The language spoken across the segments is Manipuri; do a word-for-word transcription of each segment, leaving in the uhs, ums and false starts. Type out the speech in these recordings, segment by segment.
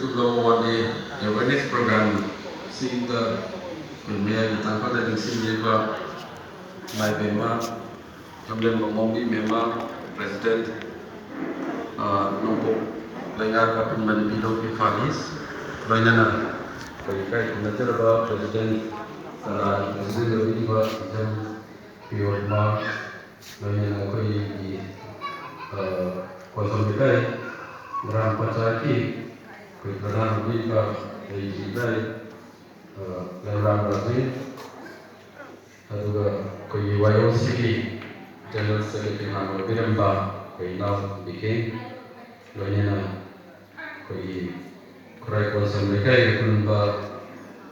Global One Day Awareness Program ꯁꯤꯗ ꯑꯩꯈꯣꯏ ꯃꯌꯥꯝꯒꯤ ꯇꯥꯡꯀꯛꯇ ꯅꯤꯡꯁꯤꯡꯕꯤꯔꯤꯕ ꯏꯃꯥ ꯏꯕꯦꯝꯃ ꯂꯝꯖꯦꯟꯕ ꯃꯣꯝꯕꯤ ꯃꯦꯝꯃ, President, ꯑ, ꯅꯣꯡꯄꯣꯛ ꯂꯩꯉꯥꯛ ꯑꯄꯨꯟꯕ ꯅꯨꯄꯤ ꯂꯧꯕꯤ ꯐꯥꯂꯤꯁ, ꯂꯣꯏꯅꯅ ꯑꯩꯈꯣꯏ ꯏꯀꯥꯏ ꯈꯨꯝꯅꯖꯔꯕ President, ꯀꯪꯂꯥꯒꯤ President ꯑꯣꯏꯕꯤꯔꯤꯕ ꯏꯆꯟ ꯄꯤꯌꯣꯟꯃ, ꯂꯣꯏꯅꯅ ꯑꯩꯈꯣꯏꯒꯤ, ꯑ, ꯀꯣꯟꯁꯝ ꯂꯩꯀꯥꯏ ꯒ꯭ꯔꯥꯝ ꯄꯟꯆꯥꯌꯠꯀꯤ ꯑꯩꯈꯣꯏ ꯄ꯭ꯔꯙꯥꯟ ꯑꯣꯏꯕꯤꯔꯤꯕ ꯑꯩꯒꯤ ꯏꯀꯥꯏ, ꯑ, ꯂꯩꯃꯔꯥꯝ ꯔꯥꯖꯦꯟ, ꯑꯗꯨꯒ ꯑꯩꯈꯣꯏꯒꯤ ꯋꯥꯏ ꯑꯣ ꯁꯤꯒꯤ General Secretary ꯍꯥꯟꯅ ꯑꯣꯏꯕꯤꯔꯝꯕ ꯑꯩꯈꯣꯏ ꯏꯅꯥꯎ ꯕꯤꯀꯦꯟ, ꯂꯣꯏꯅꯅ ꯑꯩꯈꯣꯏꯒꯤ ꯈꯨꯔꯥꯏ ꯀꯣꯟꯁꯝ ꯂꯩꯀꯥꯏꯒꯤ ꯑꯄꯨꯟꯕ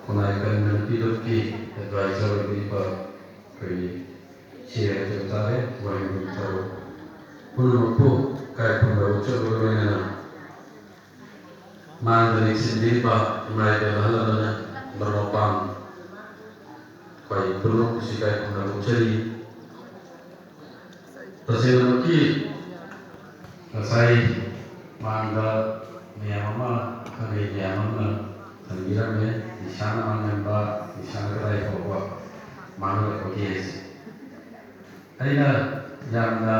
ꯈꯨꯟꯅꯥꯏ ꯀꯟꯕ ꯅꯨꯄꯤ ꯂꯨꯞꯀꯤ advisor ꯑꯣꯏꯕꯤꯔꯤꯕ ꯑꯩꯈꯣꯏꯒꯤ ꯏꯆꯦ ꯍꯥꯏꯖꯕ ꯇꯥꯔꯦ, ꯋꯥꯍꯦꯡꯕꯝ ꯊꯔꯣ, ꯄꯨꯝꯅꯃꯛꯄꯨ ꯏꯀꯥꯏ ꯈꯨꯝꯅꯕ ꯎꯠꯆꯕꯒ ꯂꯣꯏꯅꯅ ꯃꯥꯡꯗ ꯂꯦꯡꯁꯤꯟꯕꯤꯔꯤꯕ ꯏꯃꯥ ꯏꯕꯦꯜ ꯑꯍꯜ ꯂꯃꯟ, ꯃꯔꯨꯞ ꯃꯄꯥꯡ, ꯑꯩꯈꯣꯏ ꯄꯨꯝꯅꯃꯛꯄꯨꯁꯨ ꯏꯀꯥꯏ ꯈꯨꯝꯅꯕ ꯎꯠꯆꯔꯤ꯫ ꯇꯁꯦꯡꯅꯃꯛꯀꯤ ꯉꯁꯥꯏ ꯃꯥꯡꯗ ꯃꯌꯥꯝ ꯑꯃ, ꯑꯈꯪ ꯑꯍꯩ ꯃꯌꯥꯝ ꯑꯃꯅ ꯊꯝꯕꯤꯔꯝꯃꯦ꯫ ꯅꯤꯁꯥꯅ ꯃꯥꯡꯍꯟꯕ, ꯅꯤꯁꯥꯅ ꯀꯗꯥꯏ ꯐꯥꯎꯕ ꯃꯥꯡꯍꯜꯂꯛꯄꯒꯦ ꯍꯥꯏꯁꯦ꯫ ꯑꯩꯅ ꯌꯥꯝꯅ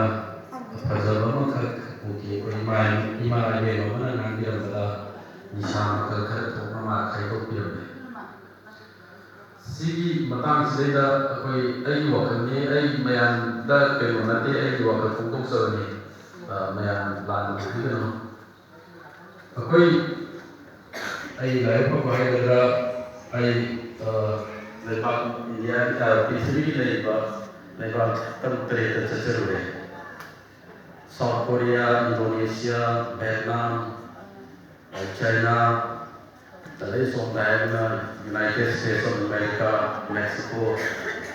ꯐꯖꯕ ꯑꯃꯈꯛ ꯎꯈꯤ꯫ ꯑꯩꯈꯣꯏ ꯏꯃꯥ, ꯏꯃꯥ ꯏꯕꯦꯟ ꯑꯃꯅ ꯉꯥꯡꯕꯤꯔꯝꯕꯗ ꯅꯤꯁꯥ ꯃꯈꯜ ꯈꯔ ꯊꯣꯛꯅ ꯃꯥ ꯈꯥꯏꯗꯣꯛꯄꯤꯔꯝꯃꯦ꯫ ꯁꯤꯒꯤ ꯃꯇꯥꯡꯁꯤꯗꯩꯗ ꯑꯩꯈꯣꯏ, ꯑꯩꯒꯤ ꯋꯥꯈꯜꯅꯤ, ꯑꯩ ꯃꯌꯥꯝꯗ ꯀꯩꯅꯣ ꯅꯠꯇꯦ, ꯑꯩꯒꯤ ꯋꯥꯈꯜ ꯐꯣꯡꯗꯣꯛꯆꯕꯅꯤ꯫ ꯑ, ꯃꯌꯥꯝ ꯂꯥꯟꯅ ꯈꯟꯕꯤꯒꯅꯨ꯫ ꯑꯩꯈꯣꯏ, ꯑꯩ ꯂꯥꯏꯕꯛ ꯐꯕ ꯍꯥꯏꯒꯗ꯭ꯔꯥ, ꯑꯩ, ꯑ, ꯂꯩꯕꯥꯛ ꯏꯟꯗꯤꯌꯥꯒꯤ, ꯑ, ꯄ꯭ꯔꯤꯊꯤꯕꯤꯒꯤ ꯂꯩꯔꯤꯕ ꯂꯩꯕꯥꯛ ꯇꯔꯨꯛ ꯇꯔꯦꯠꯇ ꯆꯠꯆꯔꯨꯔꯦ꯫ South Korea, Indonesia, Vietnam, China, ꯑꯗꯩ ꯁꯣꯝꯗ ꯍꯥꯏꯔꯒꯅ United States of America, Mexico,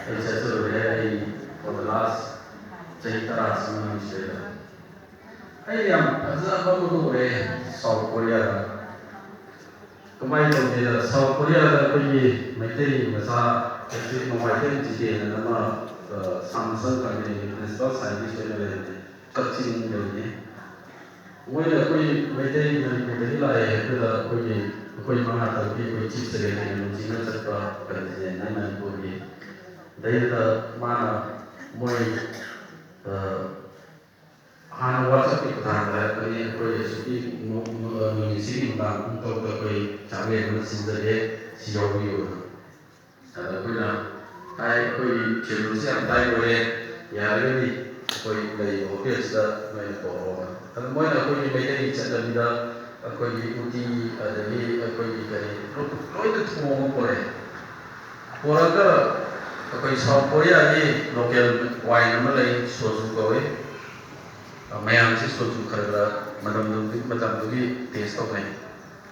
ꯑꯩ ꯆꯠꯆꯔꯨꯔꯦ꯫ ꯑꯩ for the last ꯆꯍꯤ ꯇꯔꯥ ꯁꯤꯃ ꯁꯤꯗꯩꯗ ꯑꯩ ꯌꯥꯝ ꯐꯖꯕ ꯑꯃ ꯎꯔꯦ South Korea ꯗ꯫ ꯀꯃꯥꯏꯅ ꯇꯧꯒꯦꯗ, South Korea ꯗ ꯑꯩꯈꯣꯏꯒꯤ ꯃꯩꯇꯩ ꯃꯆꯥ, ꯃꯩꯇꯩ ꯅꯣꯡꯃꯥꯏꯊꯦꯝ ꯖꯤꯇꯦꯟ ꯑꯅ ꯑꯃ, ꯑ, Samsung company ꯒꯤ principal scientist ꯑꯣꯏꯅ ꯂꯩꯕꯅꯦ, ꯀꯛꯆꯤꯡꯗꯒꯤꯅꯦ꯫ ꯃꯣꯏꯅ ꯑꯩꯈꯣꯏ ꯃꯩꯇꯩ ꯃꯅꯤꯄꯨꯔꯗꯒꯤ ꯂꯥꯛꯑꯦ ꯍꯥꯏꯕꯗ ꯑꯩꯈꯣꯏ ꯃꯉꯥ ꯇꯔꯨꯛꯀꯤ ꯑꯩꯈꯣꯏ ꯆꯤꯐ ꯁꯦꯀ꯭ꯔꯦꯇꯔꯤꯅ ꯂꯨꯆꯤꯡꯅ ꯆꯠꯄ ꯀꯟꯇꯤꯅꯦꯟꯅꯤ ꯃꯅꯤꯄꯨꯔꯒꯤ꯫ ꯑꯗꯩꯗꯨꯗ ꯃꯥꯅ ꯃꯣꯏ, ꯑ, ꯍꯥꯟꯅ WhatsApp-ꯀꯤ ꯈꯨꯠꯊꯥꯡꯗ ꯍꯥꯏꯔꯛꯄꯅꯤ, "ꯑꯩꯈꯣꯏ ꯑꯁꯨꯛꯀꯤ ꯅꯣ-, ꯅꯣ-, ꯅꯨꯃꯤꯠꯁꯤꯒꯤ ꯅꯨꯡꯗꯥꯡ ꯄꯨꯡ ꯇꯔꯨꯛꯇ ꯑꯩꯈꯣꯏ ꯆꯥꯛꯂꯦꯟ ꯑꯃ ꯁꯤꯟꯖꯒꯦ, ꯁꯤ ꯌꯥꯎꯕꯤꯌꯨꯅ"꯫ ꯑꯗ ꯑꯩꯈꯣꯏꯅ ꯍꯥꯏ, "ꯑꯩꯈꯣꯏꯒꯤ schedule-ꯁꯤ ꯌꯥꯝ tight ꯑꯣꯏꯔꯦ, ꯌꯥꯔꯒꯗꯤ ꯑꯩꯈꯣꯏ ꯂꯩꯔꯤꯕ hotel-ꯁꯤꯗ ꯅꯣꯏꯅ ꯇꯧꯔꯛꯑꯣꯅ"꯫ ꯑꯗ ꯃꯣꯏꯅ ꯑꯩꯈꯣꯏꯒꯤ ꯃꯩꯇꯩꯒꯤ ꯆꯠꯅꯕꯤꯗ ꯑꯩꯈꯣꯏꯒꯤ ꯎꯇꯤ, ꯑꯗꯒꯤ ꯑꯩꯈꯣꯏꯒꯤ ꯀꯔꯤ, ꯂꯣꯏꯅ ꯊꯣꯡꯉ ꯄꯨꯔꯛꯑꯦ꯫ ꯄꯨꯔꯛꯑꯒ ꯑꯩꯈꯣꯏ South Korea-ꯒꯤ local wine ꯑꯃ ꯂꯩ, soju ꯀꯧꯏ꯫ ꯃꯌꯥꯝꯁꯤ soju ꯈꯔ ꯈꯔ ꯃꯇꯝꯗꯨꯒꯤ, ꯃꯇꯝꯗꯨꯒꯤ taste ꯇꯧꯅꯩ꯫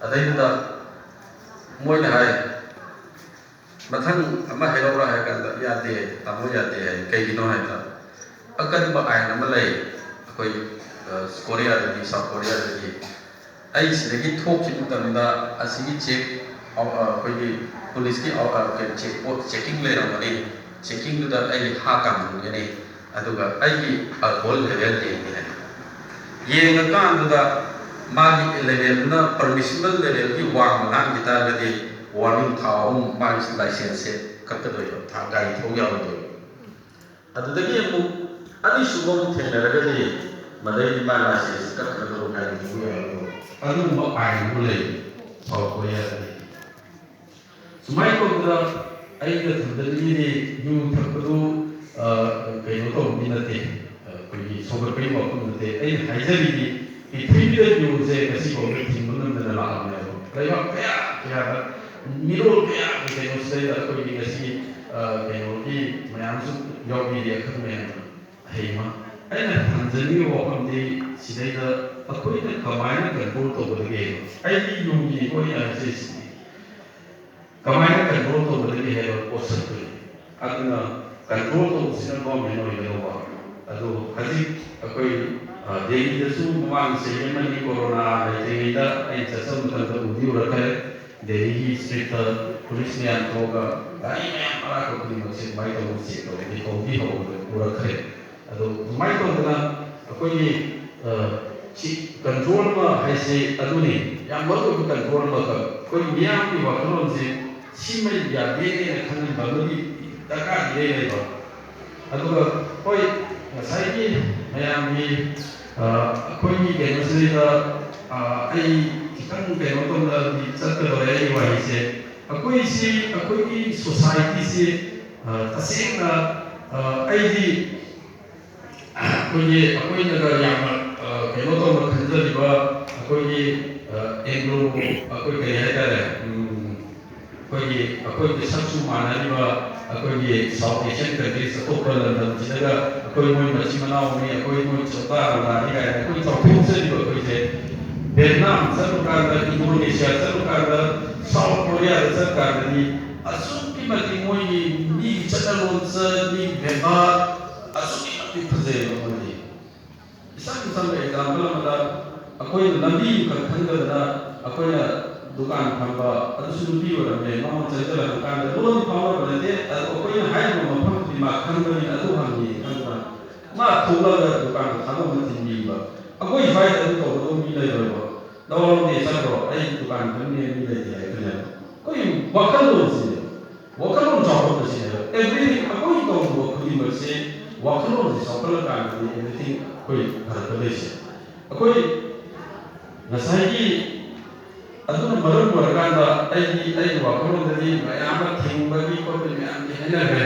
ꯑꯗꯩꯗꯨꯗ ꯃꯣꯏꯅ ꯍꯥꯏ, "ꯃꯊꯪ ꯑꯃ ꯍꯩꯔꯛꯎꯔꯥ?" ꯍꯥꯏꯔ ꯀꯥꯟꯗ, "ꯌꯥꯗꯦ, ꯇꯥꯃꯣ, ꯌꯥꯗꯦ" ꯍꯥꯏ꯫ ꯀꯩꯒꯤꯅꯣ ꯍꯥꯏꯕꯗ, ꯑꯀꯟꯕ ꯑꯥꯏꯟ ꯑꯃ ꯂꯩ ꯑꯩꯈꯣꯏ, ꯑ, ꯀꯣꯔꯤꯌꯥꯗꯒꯤ, South Korea-ꯗꯒꯤ꯫ ꯑꯩ ꯁꯤꯗꯒꯤ ꯊꯣꯛꯈꯤꯕ ꯃꯇꯝꯗ ꯑꯁꯤꯒꯤ check, ꯑ, ꯑꯩꯈꯣꯏꯒꯤ ꯄꯨꯂꯤꯁꯀꯤ, ꯑ, ꯑ, ꯀꯩꯅꯣ, check post, checking ꯂꯩꯔꯝꯒꯅꯤ꯫ Checking-ꯗꯨꯗ ꯑꯩ ꯍꯥ ꯀꯥꯝꯍꯟꯒꯅꯤ꯫ ꯑꯗꯨꯒ ꯑꯩꯒꯤ alcohol level ꯌꯦꯡꯒꯦ ꯍꯥꯏ꯫ ꯌꯦꯡꯉꯀꯥꯟꯗꯨꯗ ꯃꯥꯒꯤ level-ꯗꯨꯅ permissible level-ꯒꯤ ꯋꯥꯡꯃ ꯂꯥꯟꯈꯤ ꯇꯥꯔꯒꯗꯤ warning ꯊꯥ ꯑꯍꯨꯝ ꯃꯥꯒꯤ license-ꯁꯦ ꯀꯛꯀꯗꯣꯏꯕ, ꯊꯥ, ꯒꯥꯔꯤ ꯊꯧ ꯌꯥꯔꯣꯏꯗꯣꯏꯕ꯫ ꯑꯗꯨꯗꯒꯤ ꯑꯃꯨꯛ ꯑꯅꯤꯁꯨꯕ ꯑꯃꯨꯛ ꯊꯦꯡꯅꯔꯒꯗꯤ ꯃꯗꯩꯗꯤ ꯃꯥꯒꯤ license ꯀꯛꯈ꯭ꯔꯒ ꯒꯥꯔꯤ ꯊꯧꯕ ꯌꯥꯔꯣꯏꯗꯣꯏꯕ꯫ ꯑꯗꯨꯒꯨꯝꯕ ꯑꯥꯏꯟ ꯑꯃ ꯂꯩ South Korea-ꯗꯗꯤ꯫ ꯁꯨꯃꯥꯏꯅ ꯇꯧꯗꯅ ꯑꯩꯅ ꯊꯝꯖꯅꯤꯡꯉꯤꯗꯤ ꯌꯨ ꯊꯛꯄꯗꯨ, ꯑ, ꯀꯩꯅꯣ ꯇꯧꯕꯗꯤ ꯅꯠꯇꯦ, ꯑ, ꯑꯩꯈꯣꯏꯒꯤ ꯁꯧꯒꯠꯄꯒꯤ ꯋꯥꯐꯝ ꯅꯠꯇꯦ꯫ ꯑꯩꯅ ꯍꯥꯏꯖꯔꯤꯗꯤ ꯄ꯭ꯔꯤꯊꯤꯕꯤꯗ ꯌꯨꯁꯦ ꯉꯁꯤ ꯐꯥꯎꯗ ꯊꯤꯡꯕ ꯉꯝꯗꯅ ꯂꯥꯛꯑꯕꯅꯦꯕ꯫ ꯂꯩꯕꯥꯛ ꯀꯌꯥ ꯀꯌꯥꯗ, ꯃꯤꯔꯣꯜ ꯀꯌꯥꯒꯤ ꯀꯩꯅꯣꯁꯤꯗꯩꯗ ꯑꯩꯈꯣꯏꯒꯤ ꯉꯁꯤ, ꯑ, ꯀꯩꯅꯣꯒꯤ ꯃꯌꯥꯝꯁꯨ ꯌꯥꯎꯕꯤꯔꯤ, ꯑꯈꯪ ꯃꯌꯥꯝꯅ꯫ ꯍꯩꯃ, ꯑꯩꯅ ꯊꯝꯖꯅꯤꯡꯉꯤꯕ ꯋꯥꯐꯝꯗꯤ ꯁꯤꯗꯩꯗ ꯑꯩꯈꯣꯏꯅ ꯀꯃꯥꯏꯅ control ꯇꯧꯒꯗꯒꯦ? ꯑꯩꯗꯤ ꯌꯨꯝꯒꯤ ꯑꯣꯏꯅ ꯍꯥꯏꯖꯔꯤꯁꯤꯅꯤ꯫ ꯀꯃꯥꯏꯅ control ꯇꯧꯒꯗꯒꯦ ꯍꯥꯏꯕ ꯄꯣꯠꯁꯛꯇꯨꯅꯤ꯫ ꯑꯗꯨꯅ control ꯇꯧꯕꯁꯤꯅ government ꯑꯣꯏꯒꯗꯧꯕ꯫ ꯑꯗꯨ ꯍꯧꯖꯤꯛ ꯑꯩꯈꯣꯏ, ꯑ, ꯗꯦꯜꯂꯤꯗꯁꯨ ꯃꯃꯥꯡ ꯆꯍꯤ ꯑꯃꯅꯤ corona ꯂꯩꯇ꯭ꯔꯤꯉꯩꯗ ꯑꯩ ꯆꯠꯆꯕ ꯃꯇꯝꯗ ꯎꯗꯤ ꯎꯔꯛꯈ꯭ꯔꯦ꯫ ꯗꯦꯜꯂꯤꯒꯤ street-ꯇ police ꯃꯌꯥꯝ ꯊꯣꯛꯑꯒ ꯒꯥꯔꯤ ꯃꯌꯥꯝ ꯑꯔꯥꯛꯄ ꯈꯨꯗꯤꯡꯃꯛꯁꯦ ꯑꯗꯨꯃꯥꯏꯅ ꯇꯧꯗꯅ check ꯇꯧꯕꯗꯤ ꯍꯧꯗꯤ ꯍꯧꯔꯒ ꯎꯔꯛꯈ꯭ꯔꯦ꯫ ꯑꯗꯣ ꯑꯗꯨꯃꯥꯏꯅ ꯇꯧꯗꯅ ꯑꯩꯈꯣꯏꯒꯤ, ꯑ, ꯁꯤ ꯀꯟꯇ꯭ꯔꯣꯜ ꯑꯃ ꯍꯥꯏꯁꯦ ꯑꯗꯨꯅꯤ, ꯌꯥꯝ ꯃꯔꯨ ꯑꯣꯏꯕ ꯀꯟꯇ꯭ꯔꯣꯜ ꯑꯃꯈꯛ꯫ ꯑꯩꯈꯣꯏ ꯃꯤꯌꯥꯝꯒꯤ ꯋꯥꯈꯜꯂꯣꯟꯁꯦ ꯁꯤꯃ ꯌꯥꯗꯦꯅ ꯈꯪꯍꯟꯕ ꯑꯃꯗꯤ ꯗꯔꯀꯥꯔꯗꯤ ꯂꯩ ꯂꯩꯕ꯫ ꯑꯗꯨꯒ ꯍꯣꯏ, ꯉꯁꯥꯏꯒꯤ ꯃꯌꯥꯝꯒꯤ, ꯑ, ꯑꯩꯈꯣꯏꯒꯤ ꯀꯩꯅꯣꯁꯤꯗꯩꯗ, ꯑ, ꯑꯩ ꯈꯤꯇꯪ ꯀꯩꯅꯣ ꯇꯧꯅꯗꯤ ꯆꯠꯀꯗꯧꯔꯦ ꯑꯩꯒꯤ ꯋꯥꯍꯩꯁꯦ꯫ ꯑꯩꯈꯣꯏꯁꯤ, ꯑꯩꯈꯣꯏꯒꯤ ꯁꯣꯁꯥꯏꯇꯤꯁꯤ, ꯑ, ꯇꯁꯦꯡꯅ, ꯑ, ꯑꯩꯗꯤ ꯑꯩꯈꯣꯏꯒꯤ, ꯑꯩꯈꯣꯏꯅꯒ ꯌꯥꯝꯅ, ꯑ, ꯀꯩꯅꯣ ꯇꯧꯅ ꯈꯟꯖꯔꯤꯕ ꯑꯩꯈꯣꯏꯒꯤ, ꯑ, ꯑꯦꯡꯒ꯭ꯂꯣ, ꯑꯩꯈꯣꯏ ꯀꯔꯤ ꯍꯥꯏꯇꯥꯔꯦ, ꯎꯝ, ꯑꯩꯈꯣꯏꯒꯤ, ꯑꯩꯈꯣꯏꯒꯤ ꯁꯛꯁꯨ ꯃꯥꯟꯅꯔꯤꯕ ꯑꯩꯈꯣꯏꯒꯤ ꯁꯥꯎꯠ ꯑꯦꯁꯤꯌꯥꯟ ꯀꯟꯇ꯭ꯔꯤꯁ ꯑꯇꯣꯞꯄ ꯂꯝꯗꯝꯁꯤꯗꯒ ꯑꯩꯈꯣꯏ ꯃꯣꯏ ꯃꯆꯤꯟ ꯃꯅꯥꯎꯅꯤ, ꯑꯩꯈꯣꯏ ꯃꯣꯏ ꯆꯞꯇꯥ ꯃꯥꯟꯅꯅꯤ ꯀꯥꯏꯅ ꯑꯩꯈꯣꯏ ꯆꯥꯎꯊꯣꯛꯆꯔꯤꯕ ꯑꯩꯈꯣꯏꯁꯦ ꯚꯦꯠꯅꯥꯝ ꯆꯠꯂꯨꯀꯥꯟꯗ, ꯏꯟꯗꯣꯅꯦꯁꯤꯌꯥ ꯆꯠꯂꯨꯀꯥꯟꯗ, ꯁꯥꯎꯠ ꯀꯣꯔꯤꯌꯥꯗ ꯆꯠꯀꯥꯟꯗꯗꯤ ꯑꯁꯨꯛꯀꯤ ꯃꯇꯤꯛ ꯃꯣꯏꯒꯤ ꯃꯤꯒꯤ ꯆꯠꯅ ꯂꯣꯟꯆꯠ, ꯃꯤꯒꯤ ꯕꯦꯕꯥꯔ ꯑꯁꯨꯛꯀꯤ ꯃꯇꯤꯛ ꯐꯖꯩꯑꯕ ꯃꯣꯏꯗꯤ꯫ ꯏꯆꯝ ꯆꯝꯕ ꯑꯦꯛꯖꯥꯝꯄꯜ ꯑꯃꯗ, ꯑꯩꯈꯣꯏꯅ ꯂꯝꯕꯤ ꯑꯃꯈꯛ ꯈꯪꯗꯗꯅ ꯑꯩꯈꯣꯏꯅ ꯗꯨꯀꯥꯟ ꯐꯝꯕ, ꯑꯗꯨꯁꯨ ꯅꯨꯄꯤ ꯑꯣꯏꯔꯝꯃꯦ, ꯃꯉꯣꯟꯗ ꯆꯪꯁꯤꯜꯂꯛꯄ ꯀꯥꯟꯗ ꯂꯣꯟꯗꯤ ꯐꯥꯎꯅꯕ ꯅꯠꯇꯦ, ꯑꯗꯨ ꯑꯩꯈꯣꯏꯅ ꯍꯥꯏꯔꯤꯕ ꯃꯐꯝꯗꯨꯗꯤ ꯃꯥ ꯈꯪꯕꯅꯤꯅ ꯑꯗꯨ ꯍꯪꯉꯤ ꯈꯪꯗꯅ ꯃꯥ ꯊꯣꯛꯂꯒ ꯗꯨꯀꯥꯟꯗ ꯊꯥꯗꯣꯛꯅ ꯊꯤꯟꯕꯤꯕ꯫ ꯑꯩꯈꯣꯏ ꯁ꯭ꯋꯥꯏꯗ ꯑꯗꯨ ꯇꯧꯒꯗꯧꯕ ꯃꯤ ꯂꯩꯔꯣꯏꯕ꯫ ꯂꯧꯔꯝꯗꯦ ꯆꯠꯈ꯭ꯔꯣ, ꯑꯩ ꯗꯨꯀꯥꯟ ꯐꯝꯃꯤꯅꯦ ꯃꯤ ꯂꯩꯇꯦ ꯍꯥꯏꯔꯛꯀꯅꯦꯕ꯫ ꯑꯩꯈꯣꯏ ꯋꯥꯈꯜꯂꯣꯟꯁꯤꯅꯦ, ꯋꯥꯈꯜꯂꯣꯟ ꯆꯥꯎꯈꯠꯄꯁꯤꯅꯦꯕ꯫ ꯑꯦꯚ꯭ꯔꯤꯊꯤꯡ ꯑꯩꯈꯣꯏ ꯇꯧꯔꯨꯕ ꯈꯨꯗꯤꯡꯃꯛꯁꯦ ꯋꯥꯈꯜꯂꯣꯟꯁꯦ ꯆꯥꯎꯈꯠꯂꯀꯥꯟꯗꯗꯤ ꯑꯦꯚ꯭ꯔꯤꯊꯤꯡ ꯑꯩꯈꯣꯏ ꯐꯔꯛꯀꯗꯣꯏꯁꯦ꯫ ꯑꯩꯈꯣꯏ ꯉꯁꯥꯏꯒꯤ ꯑꯗꯨꯅ ꯃꯔꯝ ꯑꯣꯏꯔꯀꯥꯟꯗ ꯑꯩꯒꯤ, ꯑꯩꯒꯤ ꯋꯥꯈꯜꯂꯣꯟꯗꯗꯤ ꯃꯌꯥꯝ ꯑꯃ ꯊꯤꯡꯕꯒꯤ ꯈꯣꯠꯄꯒꯤ ꯃꯌꯥꯝꯗꯤ ꯍꯥꯏꯅꯈ꯭ꯔꯦ꯫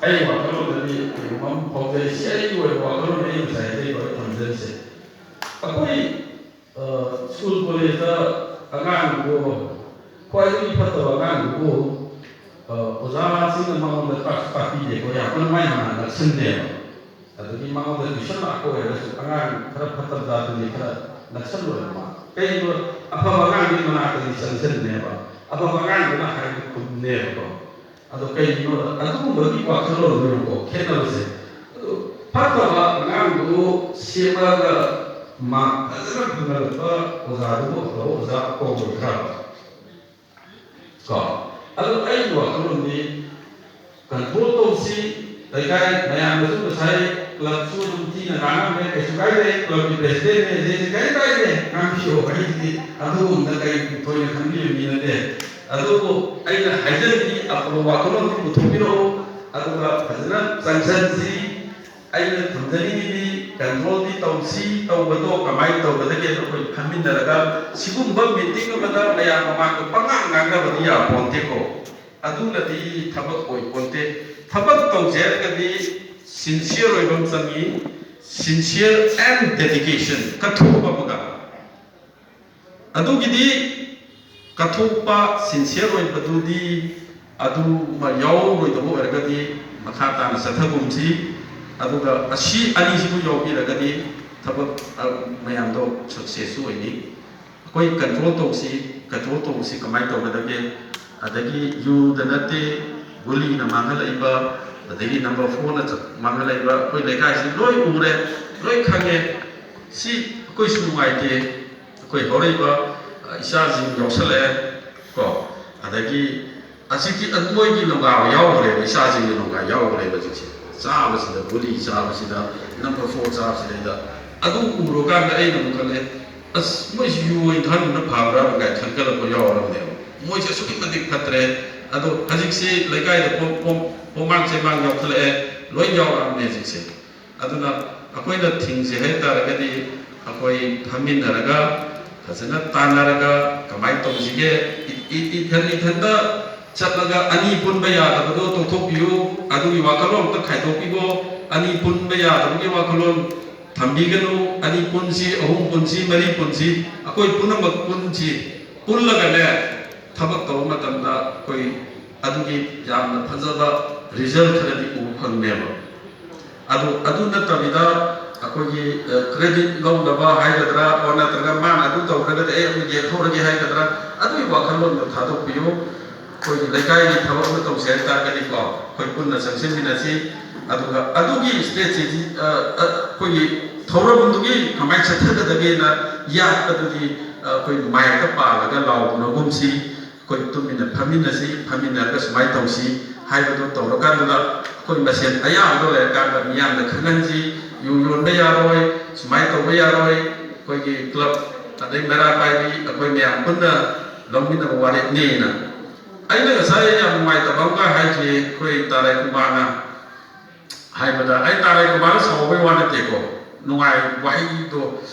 ꯑꯩ ꯋꯥꯈꯜꯂꯣꯟꯗꯗꯤ ꯀꯩꯒꯨꯝꯕ ꯑꯃ ꯐꯥꯎꯖꯩ꯫ ꯁꯤ ꯑꯩꯒꯤ ꯑꯣꯏꯕ ꯋꯥꯈꯜꯂꯣꯟꯅꯤ, ꯑꯩ ꯉꯁꯥꯏ ꯍꯥꯏꯖꯔꯤꯕ ꯑꯩ ꯊꯝꯖꯔꯤꯁꯦ꯫ ꯑꯩꯈꯣꯏ, ꯑ, ꯁ꯭ꯀꯨꯜ ꯀꯣꯂꯦꯖꯇ ꯑꯉꯥꯡꯗꯣ ꯈ꯭ꯋꯥꯏꯗꯒꯤ ꯐꯠꯇꯕ ꯑꯉꯥꯡꯗꯨꯕꯨ, ꯑ, ꯑꯣꯖꯥꯁꯤꯡꯅ ꯃꯉꯣꯟꯗ ꯇꯥꯛꯁꯨ ꯇꯥꯛꯄꯤꯗꯦꯀꯣ, ꯌꯥꯝ ꯀꯟꯅ ꯃꯥꯏ ꯃꯅꯥꯛ ꯅꯛꯁꯟꯗꯦꯕ꯫ ꯑꯗꯒꯤ ꯃꯉꯣꯟꯗ ꯇ꯭ꯌꯨꯁꯟ ꯂꯥꯛꯄ ꯑꯣꯏꯔꯒꯁꯨ ꯑꯉꯥꯡ ꯈꯔ ꯐꯠꯇꯕ ꯖꯥꯠꯇꯨꯗꯤ ꯈꯔ ꯅꯛꯁꯜꯂꯣꯏꯕ ꯃꯥ꯫ ꯀꯩꯒꯤꯅꯣ? ꯑꯐꯕ ꯑꯉꯥꯡꯗꯨꯒꯤ ꯃꯅꯥꯛꯇꯗꯤ ꯆꯪꯁꯤꯟꯅꯦꯕ, ꯑꯐꯕ ꯑꯉꯥꯡꯗꯨꯅ ꯍꯥꯏꯕꯗꯤ ꯈꯨꯝꯅꯦꯕꯀꯣ꯫ ꯑꯗꯣ ꯀꯩꯒꯤꯅꯣ? ꯑꯗꯨꯒꯨꯝꯕꯒꯤ ꯋꯥꯈꯜꯂꯣꯟꯗꯨꯅꯦꯕꯀꯣ ꯈꯦꯠꯅꯕꯁꯦ꯫ ꯑꯗꯣ ꯐꯠꯇꯕ ꯑꯉꯥꯡꯗꯨ ꯁꯦꯝꯃꯒ ꯃꯥ ꯐꯖꯅ ꯐꯪꯍꯜꯂꯛꯄ ꯑꯣꯖꯥꯗꯨꯕꯨ ꯑꯐꯕ ꯑꯣꯖꯥ ꯀꯧꯔꯣꯏꯗ꯭ꯔꯕ? ꯀꯣ? ꯑꯗꯣ ꯑꯩꯒꯤ ꯋꯥꯈꯜꯂꯣꯟꯗꯤ ꯀꯟꯇ꯭ꯔꯣꯜ ꯇꯧꯁꯤ꯫ ꯂꯩꯀꯥꯏ ꯃꯌꯥꯝꯅꯁꯨ ꯉꯁꯥꯏ ꯀ꯭ꯂꯕꯁꯨ ꯑꯗꯨꯝ ꯊꯤꯅ ꯉꯥꯡꯉꯝꯃꯦ, ꯀꯩꯁꯨ ꯀꯥꯏꯗꯦ, ꯀ꯭ꯂꯕꯀꯤ ꯄ꯭ꯔꯦꯁꯤꯗꯦꯟꯅꯦ, ꯑꯩꯁꯦ ꯀꯔꯤꯝ ꯀꯥꯏꯗꯦ, ꯉꯥꯡꯕꯤꯌꯣ꯫ ꯑꯩꯗꯤ ꯑꯗꯨꯒꯨꯝꯕꯗ ꯀꯔꯤ ꯊꯣꯏꯅ ꯈꯟꯕꯤꯕ ꯃꯤ ꯅꯠꯇꯦ꯫ ꯑꯗꯨꯕꯨ ꯑꯩꯅ ꯍꯥꯏꯖꯔꯤꯗꯤ ꯑꯐꯕ ꯋꯥꯈꯜꯂꯣꯟꯗꯤ ꯄꯨꯊꯣꯛꯄꯤꯔꯛꯎ, ꯑꯗꯨꯒ ꯐꯖꯅ ꯆꯪꯁꯟꯁꯤ꯫ ꯑꯩꯅ ꯊꯝꯖꯅꯤꯡꯉꯤꯗꯤ ꯀꯟꯇ꯭ꯔꯣꯜꯗꯤ ꯇꯧꯁꯤ, ꯇꯧꯕꯗꯣ ꯀꯃꯥꯏꯅ ꯇꯧꯒꯗꯒꯦꯗꯣ ꯑꯩꯈꯣꯏ ꯈꯟꯃꯤꯟꯅꯔꯒ, ꯁꯤꯒꯨꯝꯕ ꯃꯤꯇꯤꯡ ꯑꯃꯗ ꯃꯌꯥꯝ ꯃꯃꯥꯡꯗ ꯄꯉꯥꯡ ꯉꯥꯡꯅꯕꯗꯤ ꯌꯥꯄꯣꯟꯇꯦꯀꯣ꯫ ꯑꯗꯨꯅꯗꯤ ꯊꯕꯛ ꯑꯣꯏꯄꯣꯟꯇꯦ꯫ ꯊꯕꯛ ꯇꯧꯁꯦ ꯍꯥꯏꯔꯒꯗꯤ ꯁꯤꯟꯁꯤꯌꯔ ꯑꯣꯏꯕ ꯑꯃ ꯆꯪꯉꯤ, ꯁꯤꯟꯁꯤꯌꯔ ꯑꯦꯟ ꯗꯦꯗꯤꯀꯦꯁꯟ, ꯀꯠꯊꯣꯛꯄ ꯑꯃꯒ꯫ ꯑꯗꯨꯒꯤꯗꯤ ꯀꯠꯊꯣꯛꯄ, ꯁꯤꯟꯁꯤꯌꯔ ꯑꯣꯏꯕꯗꯨꯗꯤ ꯑꯗꯨꯃ ꯌꯥꯎꯔꯣꯏꯗꯕ ꯑꯣꯏꯔꯒꯗꯤ ꯃꯈꯥ ꯇꯥꯅ ꯆꯠꯊꯒꯨꯝꯁꯤ꯫ ꯑꯗꯨꯒ ꯑꯁꯤ ꯑꯅꯤꯁꯤꯕꯨ ꯌꯥꯎꯕꯤꯔꯒꯗꯤ ꯊꯕꯛ, ꯑ, ꯃꯌꯥꯝꯗꯣ ꯁꯛꯁꯦꯁꯁꯨ ꯑꯣꯏꯅꯤ꯫ ꯑꯩꯈꯣꯏ ꯀꯟꯇ꯭ꯔꯣꯜ ꯇꯧꯁꯤ꯫ ꯀꯟꯇ꯭ꯔꯣꯜ ꯇꯧꯕꯁꯤ ꯀꯃꯥꯏꯅ ꯇꯧꯒꯗꯒꯦ? ꯑꯗꯒꯤ ꯌꯨꯗ ꯅꯠꯇꯦ, ꯒꯨꯂꯤꯅ ꯃꯥꯡꯍꯜꯂꯛꯏꯕ, ꯑꯗꯒꯤ ꯅꯝꯕꯔ ꯐꯣꯔꯅ ꯆ-, ꯃꯥꯡꯍꯜꯂꯛꯏꯕ, ꯑꯩꯈꯣꯏ ꯂꯩꯀꯥꯏꯁꯤ ꯂꯣꯏ ꯎꯔꯦ, ꯂꯣꯏ ꯈꯪꯉꯦ꯫ ꯁꯤ ꯑꯩꯈꯣꯏꯁꯨ ꯅꯨꯡꯉꯥꯏꯇꯦ꯫ ꯑꯩꯈꯣꯏ ꯍꯧꯔꯛꯏꯕ, ꯑ, ꯏꯆꯥꯁꯤꯡ ꯌꯥꯎꯁꯜꯂꯛꯑꯦ ꯀꯣ꯫ ꯑꯗꯒꯤ ꯑꯁꯤꯒꯤ, ꯑ, ꯃꯣꯏꯒꯤ ꯅꯣꯡꯒꯥ ꯌꯥꯎꯈ꯭ꯔꯦꯕ, ꯏꯆꯥꯁꯤꯡꯒꯤ ꯅꯣꯡꯒꯥ ꯌꯥꯎꯈ꯭ꯔꯦꯕ ꯍꯧꯖꯤꯛꯁꯦ꯫ ꯆꯥꯕꯁꯤꯗ, ꯒꯨꯂꯤ ꯆꯥꯕꯁꯤꯗ, ꯅꯝꯕꯔ ꯐꯣꯔ ꯆꯥꯕꯁꯤꯗꯩꯗ꯫ ꯑꯗꯨ ꯎꯔꯀꯥꯟꯗ ꯑꯩꯅ ꯑꯃꯨꯛ ꯈꯜꯂꯦ, "ꯑꯁ, ꯃꯣꯏꯁꯤ ꯌꯨ ꯑꯣꯏꯅ ꯊꯛꯍꯟꯕꯅ ꯐꯕ꯭ꯔꯥ?" ꯀꯥꯏꯅ ꯈꯟꯒꯠꯂꯛꯄ ꯌꯥꯎꯔꯕꯅꯦꯕ꯫ ꯃꯣꯏꯁꯦ ꯑꯁꯨꯛꯀꯤ ꯃꯇꯤꯛ ꯐꯠꯇ꯭ꯔꯦ꯫ ꯑꯗꯣ ꯍꯧꯖꯤꯛꯁꯤ ꯂꯩꯀꯥꯏꯗ ꯄꯣꯝ-, ꯄꯣꯝ-, ꯄꯣꯃꯥꯡ ꯆꯦꯃꯥꯡ ꯌꯥꯎꯈꯠꯂꯛꯑꯦ, ꯂꯣꯏ ꯌꯥꯎꯔꯛꯑꯕꯅꯦ ꯍꯧꯖꯤꯛꯁꯦ꯫ ꯑꯗꯨꯅ ꯑꯩꯈꯣꯏꯅ ꯊꯤꯡꯁꯦ ꯍꯥꯏ ꯇꯥꯔꯒꯗꯤ, ꯑꯩꯈꯣꯏ ꯐꯝꯃꯤꯟꯅꯔꯒ, ꯐꯖꯅ ꯇꯥꯟꯅꯔꯒ, ꯀꯃꯥꯏꯅ ꯇꯧꯁꯤꯒꯦ? ꯏ-, ꯏ-, ꯏꯊꯟ ꯏꯊꯟꯇ ꯆꯠꯂꯒ ꯑꯅꯤ ꯄꯨꯟꯕ ꯌꯥꯗꯕꯗꯣ ꯇꯣꯛꯊꯣꯛꯄꯤꯌꯨ, ꯑꯗꯨꯒꯤ ꯋꯥꯈꯜꯂꯣꯟ ꯑꯝꯇ ꯈꯥꯏꯗꯣꯛꯄꯤꯈꯣ꯫ ꯑꯅꯤ ꯄꯨꯟꯕ ꯌꯥꯗꯕꯒꯤ ꯋꯥꯈꯜꯂꯣꯟ ꯊꯝꯕꯤꯒꯅꯨ꯫ ꯑꯅꯤ ꯄꯨꯟꯁꯤ, ꯑꯍꯨꯝ ꯄꯨꯟꯁꯤ, ꯃꯔꯤ ꯄꯨꯟꯁꯤ, ꯑꯩꯈꯣꯏ ꯄꯨꯝꯅꯃꯛ ꯄꯨꯟꯁꯤ꯫ ꯄꯨꯜꯂꯒꯅꯦ, ꯊꯕꯛ ꯇꯧꯕ ꯃꯇꯝꯗ ꯑꯩꯈꯣꯏ ꯑꯗꯨꯒꯤ ꯌꯥꯝꯅ ꯐꯖꯕ ꯔꯤꯖꯜ ꯈꯔꯗꯤ ꯎꯕ ꯐꯪꯅꯦꯕ꯫ ꯑꯗꯨ, ꯑꯗꯨ ꯅꯠꯇꯕꯤꯗ ꯑꯩꯈꯣꯏꯒꯤ, ꯑ, ꯀ꯭ꯔꯦꯗꯤꯠ ꯂꯧꯅꯕ ꯍꯥꯏꯒꯗ꯭ꯔꯥ, ꯑꯣꯔ ꯅꯠꯇ꯭ꯔꯒ ꯃꯥꯅ ꯑꯗꯨ ꯇꯧꯈ꯭ꯔꯒꯗꯤ ꯑꯩ ꯑꯃꯨꯛ ꯌꯦꯠꯍꯧꯔꯒꯦ ꯍꯥꯏꯒꯗ꯭ꯔꯥ, ꯑꯗꯨꯒꯤ ꯋꯥꯈꯜꯂꯣꯟꯗꯣ ꯊꯥꯗꯣꯛꯄꯤꯌꯨ꯫ ꯑꯩꯈꯣꯏꯒꯤ ꯂꯩꯀꯥꯏꯒꯤ ꯊꯕꯛ ꯑꯃ ꯇꯧꯁꯦ ꯍꯥꯏ ꯇꯥꯔꯒꯗꯤꯀꯣ, ꯑꯩꯈꯣꯏ ꯄꯨꯟꯅ ꯆꯪꯁꯤꯟꯃꯤꯟꯅꯁꯤ꯫ ꯑꯗꯨꯒ ꯑꯗꯨꯒꯤ ꯁ꯭ꯇꯦꯠꯁꯤ, ꯑ, ꯑ, ꯑꯩꯈꯣꯏꯒꯤ ꯊꯧꯔꯝꯗꯨꯒꯤ ꯀꯃꯥꯏꯅ ꯆꯠꯊꯒꯗꯒꯦꯅ ꯌꯥꯠꯄꯗꯨꯗꯤ, ꯑ, ꯑꯩꯈꯣꯏ ꯃꯥꯏꯛꯇ ꯄꯥꯜꯂꯒ ꯂꯥꯎꯅꯒꯨꯝꯁꯤ꯫ ꯑꯩꯈꯣꯏ ꯇꯨꯃꯤꯟꯅ ꯐꯝꯃꯤꯟꯅꯁꯤ, ꯐꯝꯃꯤꯟꯅꯔꯒ ꯁꯨꯃꯥꯏꯅ ꯇꯧꯁꯤ ꯍꯥꯏꯕꯗꯨ ꯇꯧꯔꯀꯥꯟꯗꯨꯗ ꯑꯩꯈꯣꯏ ꯃꯁꯦꯟ ꯑꯌꯥꯕꯗꯣ ꯂꯩꯔꯀꯥꯟꯗ ꯃꯤꯌꯥꯝꯗ ꯈꯪꯍꯟꯁꯤ꯫ ꯌꯨ ꯌꯣꯟꯕ ꯌꯥꯔꯣꯏ, ꯁꯨꯃꯥꯏꯅ ꯇꯧꯕ ꯌꯥꯔꯣꯏ, ꯑꯩꯈꯣꯏꯒꯤ ꯀ꯭ꯂꯕ ꯑꯗꯩ ꯃꯩꯔꯥ ꯄꯥꯏꯕꯤ ꯑꯩꯈꯣꯏ ꯃꯌꯥꯝ ꯄꯨꯟꯅ ꯂꯧꯃꯤꯟꯅꯕ ꯋꯥꯔꯦꯞꯅꯦꯅ꯫ ꯑꯩꯅ ꯉꯁꯥꯏ ꯌꯥꯝ ꯅꯨꯡꯉꯥꯏꯇꯕ ꯑꯃꯒ ꯍꯥꯏꯈꯤ, ꯑꯩꯈꯣꯏ ꯇꯥꯔꯥꯏ ꯀꯨꯃꯥꯔꯅ ꯍꯥꯏꯕꯗ, ꯑꯩ ꯇꯥꯔꯥꯏ ꯀꯨꯃꯥꯔ ꯁꯥꯎꯕꯩ ꯋꯥ ꯅꯠꯇꯦꯀꯣ, ꯅꯨꯡꯉꯥꯏ ꯋꯥꯍꯩꯗꯣ,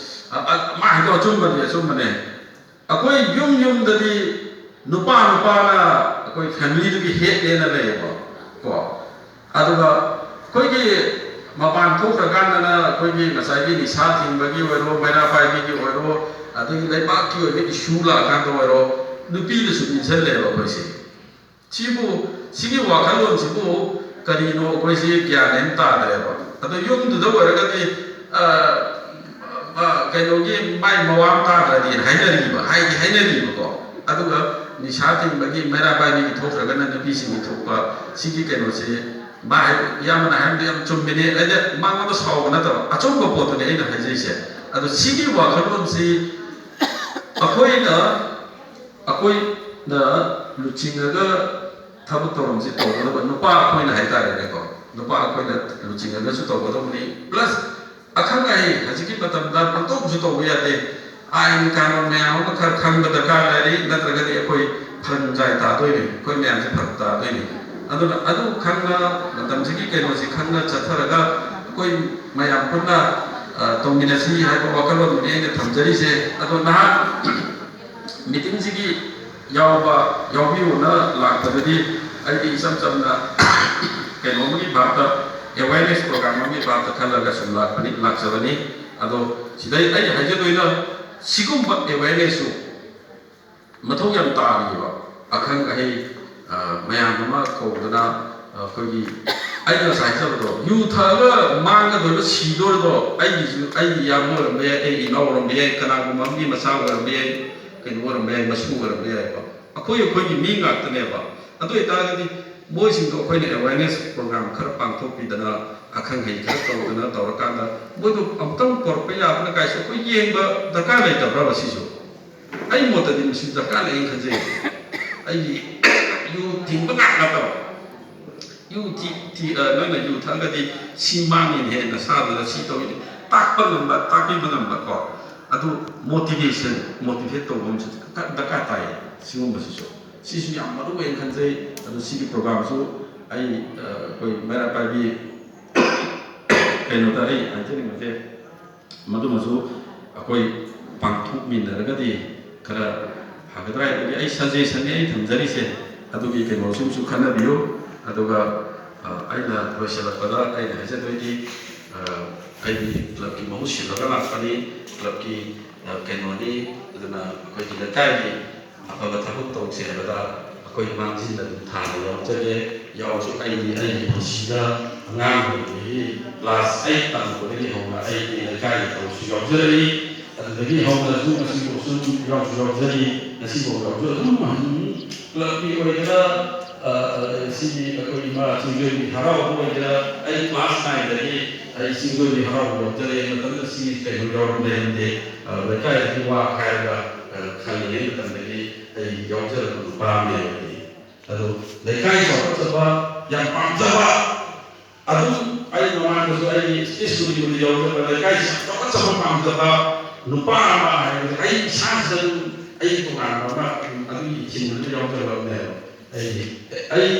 ꯑ, ꯑ, ꯃꯥ ꯍꯥꯏꯗꯣ ꯑꯆꯨꯝꯕꯗꯤ ꯑꯆꯨꯝꯕꯅꯦ꯫ ꯑꯩꯈꯣꯏ ꯌꯨꯝ ꯌꯨꯝꯗꯗꯤ ꯅꯨꯄꯥ ꯅꯨꯄꯥꯅ ꯑꯩꯈꯣꯏ ꯐꯦꯃꯤꯂꯤꯗꯨꯒꯤ ꯍꯦꯠꯅꯦꯅ ꯂꯩꯌꯦꯕ ꯀꯣ꯫ ꯑꯗꯨꯒ ꯑꯩꯈꯣꯏꯒꯤ ꯃꯄꯥꯟ ꯊꯣꯛꯈ꯭ꯔꯀꯥꯟꯗꯅ ꯑꯩꯈꯣꯏꯒꯤ ꯉꯁꯥꯏꯒꯤ ꯅꯤꯁꯥ ꯊꯤꯡꯕꯒꯤ ꯑꯣꯏꯔꯣ, ꯃꯩꯔꯥ ꯄꯥꯏꯕꯤꯒꯤ ꯑꯣꯏꯔꯣ, ꯑꯗꯒꯤ ꯂꯩꯕꯥꯛꯀꯤ ꯑꯣꯏꯕ ꯏꯁꯨ ꯂꯥꯛꯑꯀꯥꯟꯗ ꯑꯣꯏꯔꯣ, ꯅꯨꯄꯤꯗꯁꯨ ꯏꯟꯁꯤꯜꯂꯦꯕ ꯑꯩꯈꯣꯏꯁꯦ꯫ ꯁꯤꯕꯨ, ꯁꯤꯒꯤ ꯋꯥꯈꯜꯂꯣꯟꯁꯤꯕꯨ ꯀꯔꯤꯅꯣ ꯑꯩꯈꯣꯏꯁꯤ ꯒ꯭ꯌꯥꯟ ꯑꯃ ꯇꯥꯗ꯭ꯔꯦꯕ꯫ ꯑꯗꯣ ꯌꯨꯝꯗꯨꯗ ꯑꯣꯏꯔꯒꯗꯤ, ꯑ, ꯑ, ꯀꯩꯅꯣꯒꯤ ꯃꯥꯏ ꯃꯋꯥ ꯑꯃ ꯇꯥꯗ꯭ꯔꯗꯤ ꯍꯥꯏꯅꯔꯤꯕ, ꯍꯥꯏꯗꯤ ꯍꯥꯏꯅꯔꯤꯕꯀꯣ꯫ ꯑꯗꯨꯒ ꯅꯤꯁꯥ ꯊꯤꯡꯕꯒꯤ ꯃꯩꯔꯥ ꯄꯥꯏꯕꯤꯒꯤ ꯊꯣꯛꯈ꯭ꯔꯒꯅ ꯅꯨꯄꯤꯁꯤꯡꯒꯤ ꯊꯣꯛꯄ ꯁꯤꯒꯤ ꯀꯩꯅꯣꯁꯤ ꯃꯥ ꯍꯥꯏ-, ꯏꯌꯥꯝꯕꯅ ꯍꯥꯏꯔꯝꯕꯗꯣ ꯌꯥꯝ ꯆꯨꯝꯃꯤꯅꯦ꯫ ꯑꯩꯅ ꯃꯉꯣꯟꯗ ꯁꯥꯎꯕ ꯅꯠꯇꯕ, ꯑꯆꯨꯝꯕ ꯄꯣꯠꯇꯨꯅꯦ ꯑꯩꯅ ꯍꯥꯏꯖꯩꯁꯦ꯫ ꯑꯗꯣ ꯁꯤꯒꯤ ꯋꯥꯈꯜꯂꯣꯟꯁꯤ ꯑꯩꯈꯣꯏꯅ, ꯑꯩꯈꯣꯏꯅ ꯂꯨꯆꯤꯡꯉꯒ ꯊꯕꯛ ꯊꯧꯔꯝꯁꯤ ꯇꯧꯒꯗꯕ ꯅꯨꯄꯥ ꯑꯩꯈꯣꯏꯅ ꯍꯥꯏꯇꯥꯔꯦꯅꯦꯀꯣ, ꯅꯨꯄꯥ ꯑꯩꯈꯣꯏꯅ ꯂꯨꯆꯤꯡꯉꯒꯁꯨ ꯇꯧꯒꯗꯕꯅꯤ꯫ ꯄ꯭ꯂꯁ ꯑꯈꯪ ꯑꯍꯩ ꯍꯧꯖꯤꯛꯀꯤ ꯃꯇꯝꯗ ꯄꯪꯇꯧꯁꯨ ꯇꯧꯕ ꯌꯥꯗꯦ꯫ ꯑꯥꯏꯟ ꯀꯥꯅꯨꯟ ꯃꯌꯥꯝ ꯑꯃ ꯈꯔ ꯈꯪꯕ ꯗꯔꯀꯥꯔ ꯂꯩꯔꯤ, ꯅꯠꯇ꯭ꯔꯒꯗꯤ ꯑꯩꯈꯣꯏ ꯐꯔꯛ ꯇꯥꯏ ꯇꯥꯗꯣꯏꯅꯤ, ꯑꯩꯈꯣꯏ ꯃꯌꯥꯝꯁꯦ ꯐꯔꯛ ꯇꯥꯗꯣꯏꯅꯤ꯫ ꯑꯗꯨꯅ ꯑꯗꯨ ꯈꯪꯅ, ꯃꯇꯝꯁꯤꯒꯤ ꯀꯩꯅꯣꯁꯤ ꯈꯪꯅ ꯆꯠꯊꯔꯒ ꯑꯩꯈꯣꯏ ꯃꯌꯥꯝ ꯄꯨꯟꯅ, ꯑ, ꯇꯧꯃꯤꯟꯅꯁꯤ ꯍꯥꯏꯕ ꯋꯥꯈꯜꯂꯣꯟꯗꯨꯅꯤ ꯑꯩꯅ ꯊꯝꯖꯔꯤꯁꯦ꯫ ꯑꯗꯣ ꯅꯍꯥꯟ ꯃꯤꯇꯤꯡꯁꯤꯒꯤ ꯌꯥꯎꯕ, ꯌꯥꯎꯕꯤꯌꯨꯅ ꯂꯥꯛꯄꯗꯨꯗꯤ ꯑꯩꯗꯤ ꯏꯆꯝ ꯆꯝꯅ ꯀꯩꯅꯣ ꯑꯃꯒꯤ ꯚꯥꯞꯇ, ꯑꯦꯋꯦꯔꯅꯦꯁ ꯄ꯭ꯔꯣꯒ꯭ꯔꯥꯝ ꯑꯃꯒꯤ ꯚꯥꯞꯇ ꯈꯜꯂꯒ ꯁꯨꯝ ꯂꯥꯛꯄꯅꯤ, ꯂꯥꯛꯆꯕꯅꯤ꯫ ꯑꯗꯣ ꯁꯤꯗꯩ ꯑꯩ ꯍꯥꯏꯖꯗꯣꯏꯅ, ꯁꯤꯒꯨꯝꯕ ꯑꯦꯋꯦꯔꯅꯦꯁꯁꯨ ꯃꯊꯧ ꯌꯥꯝ ꯇꯥꯔꯤꯕ꯫ ꯑꯈꯪ ꯑꯍꯩ, ꯑ, ꯃꯌꯥꯝ ꯑꯃ ꯀꯧꯗꯨꯅ, ꯑ, ꯑꯩꯈꯣꯏꯒꯤ, ꯑꯩꯅ ꯉꯁꯥꯏ ꯍꯥꯏꯖꯕꯗꯣ, ꯌꯨ ꯊꯛꯑꯒ ꯃꯥꯡꯒꯗꯣꯏꯕ, ꯁꯤꯗꯣꯔꯤꯗꯣ ꯑꯩꯒꯤꯁꯨ, ꯑꯩꯒꯤ ꯏꯌꯥꯝꯕ ꯑꯣꯏꯔꯝꯕ ꯌꯥꯏ, ꯑꯩꯒꯤ ꯏꯅꯥꯎ ꯑꯣꯏꯔꯝꯕ ꯌꯥꯏ, ꯀꯅꯥꯒꯨꯝꯕ ꯑꯃꯒꯤ ꯃꯆꯥ ꯑꯣꯏꯔꯝꯕ ꯌꯥꯏ, ꯀꯩꯅꯣ ꯑꯣꯏꯔꯝꯕ ꯌꯥꯏ, ꯃꯁꯨ ꯑꯣꯏꯔꯝꯕ ꯌꯥꯏꯀꯣ꯫ ꯑꯩꯈꯣꯏ, ꯑꯩꯈꯣꯏꯒꯤ ꯃꯤ ꯉꯥꯛꯇꯅꯦꯕ꯫ ꯑꯗꯨ ꯑꯣꯏꯇꯥꯔꯒꯗꯤ ꯃꯣꯏꯁꯤꯡꯗꯣ ꯑꯩꯈꯣꯏꯅ ꯑꯦꯋꯦꯔꯅꯦꯁ ꯄ꯭ꯔꯣꯒ꯭ꯔꯥꯝ ꯈꯔ ꯄꯥꯡꯊꯣꯛꯄꯤꯗꯅ, ꯑꯈꯪ ꯑꯍꯩ ꯈꯔ ꯇꯧꯗꯅ ꯇꯧꯔꯀꯥꯟꯗ ꯃꯣꯏꯗꯣ ꯑꯃꯨꯛꯇꯪ ꯄꯨꯔꯛꯄ ꯌꯥꯕꯅ ꯀꯥꯏꯁꯨ ꯑꯩꯈꯣꯏ ꯌꯦꯡꯕ ꯗꯔꯀꯥꯔ ꯂꯩꯇꯕ꯭ꯔꯕ ꯁꯤꯁꯨ? ꯑꯩ ꯃꯣꯠꯇꯗꯤ ꯃꯁꯤ ꯗꯔꯀꯥꯔ ꯂꯩꯅ ꯈꯟꯖꯩ꯫ ꯑꯩꯒꯤ ꯌꯨ ꯊꯤꯡꯕ ꯉꯥꯛ ꯅꯠꯇꯕ, ꯌꯨ ꯊꯤ-, ꯊꯤ-, ꯑ, ꯅꯣꯏꯅ ꯌꯨ ꯊꯛꯑꯒꯗꯤ ꯁꯤ ꯃꯥꯡꯉꯤꯅꯦ, ꯅꯁꯥꯗꯨꯗ ꯁꯤ ꯇꯧꯏꯅꯦ, ꯇꯥꯛꯄ ꯉꯝꯕ, ꯇꯥꯛꯄꯤꯕ ꯉꯝꯕ ꯀꯣ, ꯑꯗꯨ motivation, motivate ꯇꯧꯕ ꯑꯃꯁꯨ ꯗꯔꯀꯥꯔ ꯇꯥꯏꯌꯦ꯫ ꯁꯤꯒꯨꯝꯕꯁꯤꯁꯨ, ꯁꯤꯁꯨ ꯌꯥꯝ ꯃꯔꯨ ꯑꯣꯏꯅ ꯈꯟꯖꯩ꯫ ꯑꯗꯨ ꯁꯤꯒꯤ programꯁꯨ ꯑꯩ, ꯑ, ꯑꯩꯈꯣꯏ ꯃꯩꯔꯥ ꯄꯥꯏꯕꯤ ꯀꯩꯅꯣꯗ ꯑꯩ ꯍꯥꯏꯖꯅꯤꯡꯕꯁꯦ, ꯃꯗꯨꯃꯁꯨ ꯑꯩꯈꯣꯏ ꯄꯥꯡꯊꯣꯛꯃꯤꯟꯅꯔꯒꯗꯤ ꯈꯔ ꯐꯒꯗ꯭ꯔꯥ ꯍꯥꯏꯕꯒꯤ ꯑꯩ suggestionꯅꯤ ꯑꯩ ꯊꯝꯖꯔꯤꯁꯦ꯫ ꯑꯗꯨꯒꯤ ꯀꯩꯅꯣꯁꯤꯃꯁꯨ ꯈꯟꯅꯕꯤꯌꯨ꯫ ꯑꯗꯨꯒ, ꯑ, ꯑꯩꯅ ꯂꯣꯏꯁꯤꯜꯂꯛꯄꯗ ꯑꯩꯅ ꯍꯥꯏꯖꯗꯣꯏꯗꯤ, ꯑ, ꯑꯩꯗꯤ clubꯀꯤ ꯃꯍꯨꯠ ꯁꯤꯜꯂꯒ ꯂꯥꯛꯄꯅꯤ, clubꯀꯤ, ꯑ, ꯀꯩꯅꯣꯅꯤ, ꯑꯗꯨꯅ ꯑꯩꯈꯣꯏꯒꯤ ꯂꯩꯀꯥꯏꯒꯤ ꯑꯐꯕ ꯊꯕꯛ ꯇꯧꯁꯦ ꯍꯥꯏꯕꯗ ꯑꯩꯈꯣꯏ ꯃꯥꯡꯖꯤꯜꯗ ꯑꯗꯨꯝ ꯊꯥꯅ ꯌꯥꯎꯖꯒꯦ꯫ ꯌꯥꯎꯁꯨ ꯑꯩꯗꯤ ꯑꯩꯒꯤ ꯄꯨꯟꯁꯤꯗ ꯑꯉꯥꯡ ꯑꯣꯏꯔꯤꯉꯩꯒꯤ class eight ꯇꯝꯕꯗꯒꯤ ꯍꯧꯅ ꯑꯩꯗꯤ ꯂꯩꯀꯥꯏꯒꯤ ꯊꯕꯛꯁꯨ ꯌꯥꯎꯖꯔꯛꯏ꯫ ꯑꯗꯨꯗꯒꯤ ꯍꯧꯅꯁꯨ ꯉꯁꯤꯐꯥꯎꯁꯨ ꯑꯗꯨꯝ ꯌꯥꯎꯁꯨ ꯌꯥꯎꯖꯔꯤ, ꯉꯁꯤꯐꯥꯎ ꯌꯥꯎꯖ ꯑꯗꯨꯝ ꯍꯟ-, clubꯀꯤ ꯑꯣꯏꯒꯦꯔꯥ, ꯑ, ꯑ, ꯁꯤꯒꯤ ꯑꯩꯈꯣꯏ ꯏꯃꯥ ꯆꯤꯡꯖꯣꯏꯒꯤ ꯍꯔꯥꯎꯕ ꯑꯣꯏꯒꯦꯔꯥ, ꯑꯩ class nineꯗꯒꯤ ꯑꯩ ꯆꯤꯡꯖꯣꯏꯒꯤ ꯍꯔꯥꯎꯕ ꯌꯥꯎꯖꯔꯛꯑꯦ꯫ ꯃꯇꯝꯗꯨꯗ ꯁꯤꯒꯤ ꯀꯩꯅꯣ ꯌꯥꯎꯔꯝꯕ ꯂꯩꯔꯝꯗꯦ꯫ ꯑ, ꯂꯩꯀꯥꯏꯗꯒꯤ ꯋꯥ ꯍꯥꯏꯔꯒ, ꯑ, ꯈꯪꯉꯤꯉꯩ ꯃꯇꯝꯗꯒꯤ ꯑꯩ ꯌꯥꯎꯖꯔꯛꯄ ꯅꯨꯄꯥ ꯑꯃ ꯂꯩꯔꯝꯃꯤ꯫ ꯑꯗꯣ ꯂꯩꯀꯥꯏ ꯆꯥꯎꯈꯠꯆꯕ ꯌꯥꯝ ꯄꯥꯝꯖꯕ, ꯑꯗꯨꯝ ꯑꯩ ꯃꯃꯥꯡꯗꯁꯨ ꯑꯩꯒꯤ speech ꯈꯨꯗꯤꯡꯃꯛꯇ ꯌꯥꯎꯖꯕ, ꯂꯩꯀꯥꯏ ꯆꯥꯎꯈꯠꯆꯕ ꯄꯥꯝꯖꯕ ꯅꯨꯄꯥ ꯑꯃ ꯍꯥꯏꯕꯁꯦ ꯑꯩ ꯏꯁꯥꯁꯤꯗ ꯑꯗꯨꯝ ꯑꯩꯒꯤ ꯇꯣꯉꯥꯟꯕ ꯑꯃ ꯑꯗꯨꯒꯤ ꯏꯊꯤꯟ ꯑꯃ ꯌꯥꯎꯖꯕ ꯑꯃꯅꯦꯕ꯫ ꯑꯩ, ꯑꯩ,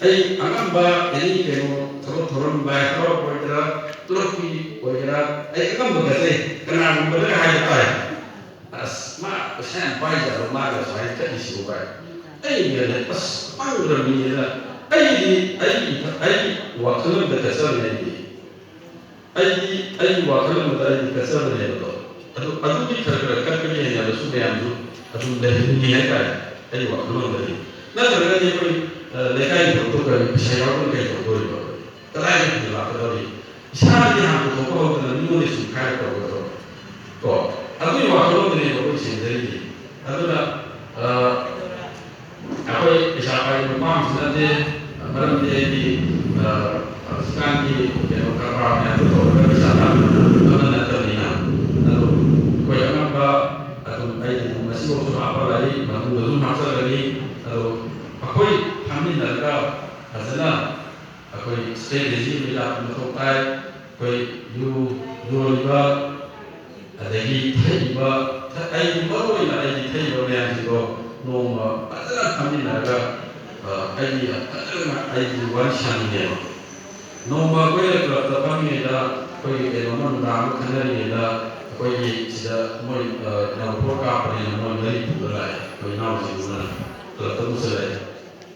ꯑꯩ ꯑꯉꯝꯕ any ꯀꯩꯅꯣ ꯊꯕꯛ ꯊꯧꯔꯝ ꯂꯥꯏ ꯍꯔꯥꯎꯕ ꯑꯣꯏꯒꯦꯔꯥ, clubꯀꯤ ꯑꯣꯏꯒꯦꯔꯥ, ꯑꯩ ꯑꯉꯝꯕ ꯈꯟꯖꯩ꯫ ꯀꯅꯥꯒꯨꯝꯕꯅꯒ ꯍꯥꯏꯕ ꯇꯥꯏ, "ꯑꯁ, ꯃꯥ ꯄꯩꯁꯥ ꯌꯥꯝ ꯄꯥꯏꯖꯥꯠꯂꯣ, ꯃꯥꯒ ꯁꯨꯃꯥꯏꯅ ꯆꯠꯂꯤꯁꯤꯕꯨ?" ꯀꯥꯏ꯫ ꯑꯩꯅꯅꯦ, "ꯑꯁ, ꯄꯪꯈ꯭ꯔꯕ ꯃꯤꯅꯤꯗ꯫" ꯑꯩꯗꯤ ꯑꯩꯒꯤ, ꯑꯩꯒꯤ ꯋꯥꯈꯜꯂꯣꯟꯗ ꯆꯠꯆꯕꯅꯦ ꯑꯩꯗꯤ꯫ ꯑꯩꯗꯤ ꯑꯩꯒꯤ ꯋꯥꯈꯜ ꯑꯃꯗ ꯑꯩꯗꯤ ꯀꯠꯆꯕꯅꯦꯕꯀꯣ꯫ ꯑꯗꯨ, ꯑꯗꯨꯒꯤ ꯈꯔ ꯈꯔ ꯀꯠꯄꯒꯤ ꯍꯩꯅꯕꯁꯨ ꯃꯌꯥꯝꯁꯨ ꯑꯗꯨꯝ ꯂꯩꯍꯟꯅꯤꯡꯉꯤ ꯍꯥꯏꯇꯥꯔꯦ, ꯑꯩꯒꯤ ꯋꯥꯈꯜꯂꯣꯟꯗꯗꯤ꯫ ꯅꯠꯇ꯭ꯔꯒꯗꯤ ꯑꯩꯈꯣꯏ, ꯑ, ꯂꯩꯀꯥꯏꯒꯤ ꯊꯕꯛꯇꯣ ꯀꯔꯤ ꯄꯩꯁꯥ ꯌꯥꯎꯗꯅ ꯀꯩ ꯇꯧꯗꯣꯔꯤꯕ? ꯀꯗꯥꯏꯗꯒꯤ ꯄꯩꯁꯥ ꯂꯥꯛꯀꯗꯧꯔꯤ? ꯏꯁꯥꯅꯗꯤ ꯍꯥꯟꯅ ꯄꯨꯊꯣꯛꯄ ꯍꯧꯗꯅ ꯃꯤꯉꯣꯟꯗ ꯁꯨꯝ ꯈꯥꯏꯔ ꯇꯧꯒꯗꯧꯔꯣ? ꯀꯣ? ꯑꯗꯨꯒꯤ ꯋꯥꯈꯜꯂꯣꯟꯗꯨꯅꯦꯕ ꯑꯩꯈꯣꯏ ꯁꯦꯝꯖꯔꯤꯁꯦ꯫ ꯑꯗꯨꯅ, ꯑ, ꯑꯩꯈꯣꯏ ꯄꯩꯁꯥ ꯄꯥꯏꯕ ꯅꯨꯄꯥ ꯑꯃꯁꯨ ꯅꯠꯇꯦ, ꯃꯔꯝꯗꯤ ꯑꯩꯗꯤ, ꯑ, ꯍꯧꯖꯤꯛꯀꯥꯟꯒꯤ ꯀꯩꯅꯣ ꯀꯔꯕꯥꯔ ꯃꯌꯥꯝꯗꯣ ꯇꯧꯔꯒ ꯄꯩꯁꯥ ꯇꯥꯟꯕ ꯑꯃ ꯅꯠꯇꯕꯅꯤꯅ꯫ ꯑꯗꯣ ꯑꯩꯈꯣꯏ ꯑꯉꯝꯕ ꯑꯗꯨꯝ ꯑꯩ ꯉꯁꯤꯐꯥꯎꯁꯨ ꯍꯥꯞꯄ ꯂꯥꯛꯏ, ꯃꯇꯨꯡꯗꯁꯨ ꯍꯥꯞꯆꯒꯅꯤ꯫ ꯑꯗꯣ ꯑꯩꯈꯣꯏ ꯐꯝꯃꯤꯟꯅꯔꯒ ꯐꯖꯅ ꯑꯩꯈꯣꯏ ꯁ꯭ꯇꯔꯦꯇꯦꯖꯤ ꯑꯃ ꯂꯥꯛꯄ ꯃꯊꯧ ꯇꯥꯏ꯫ ꯑꯩꯈꯣꯏ ꯌꯨ ꯌꯣꯜꯂꯤꯕ, ꯑꯗꯒꯤ ꯊꯛꯏꯕ, ꯊ-, ꯑꯩꯒꯤ ꯃꯔꯨ ꯑꯣꯏꯅ ꯑꯩꯒꯤ ꯊꯛꯏꯕ ꯃꯌꯥꯝꯁꯤꯡꯗꯣ ꯅꯣꯡꯃ ꯐꯖꯅ ꯐꯝꯃꯤꯟꯅꯔꯒ, ꯑ, ꯑꯩꯒꯤ ꯐꯖꯅ ꯑꯩꯒꯤ ꯋꯥꯔꯤ ꯁꯥꯅꯤꯡꯉꯦꯕ꯫ ꯅꯣꯡꯃ ꯑꯩꯈꯣꯏꯅ ꯀ꯭ꯂꯕꯇ ꯐꯝꯃꯤꯉꯩꯗ, ꯑꯩꯈꯣꯏꯒꯤ ꯀꯩꯅꯣꯝꯃ ꯅꯨꯡꯗꯥꯡ ꯑꯃ ꯈꯟꯅꯔꯤꯉꯩꯗ, ꯑꯩꯈꯣꯏꯒꯤ ꯁꯤꯗ ꯃꯣꯏ, ꯑ, ꯏꯅꯥꯎꯄꯥ ꯀꯥꯞꯄꯅꯤꯅ ꯃꯣꯏ ꯃꯔꯤ ꯄꯨꯔ ꯂꯥꯛꯑꯦ, ꯑꯩꯈꯣꯏ ꯏꯅꯥꯎꯁꯤꯡꯗꯨꯅ ꯀ꯭ꯂꯕꯇ ꯄꯨꯁꯜꯂꯛꯑꯦ꯫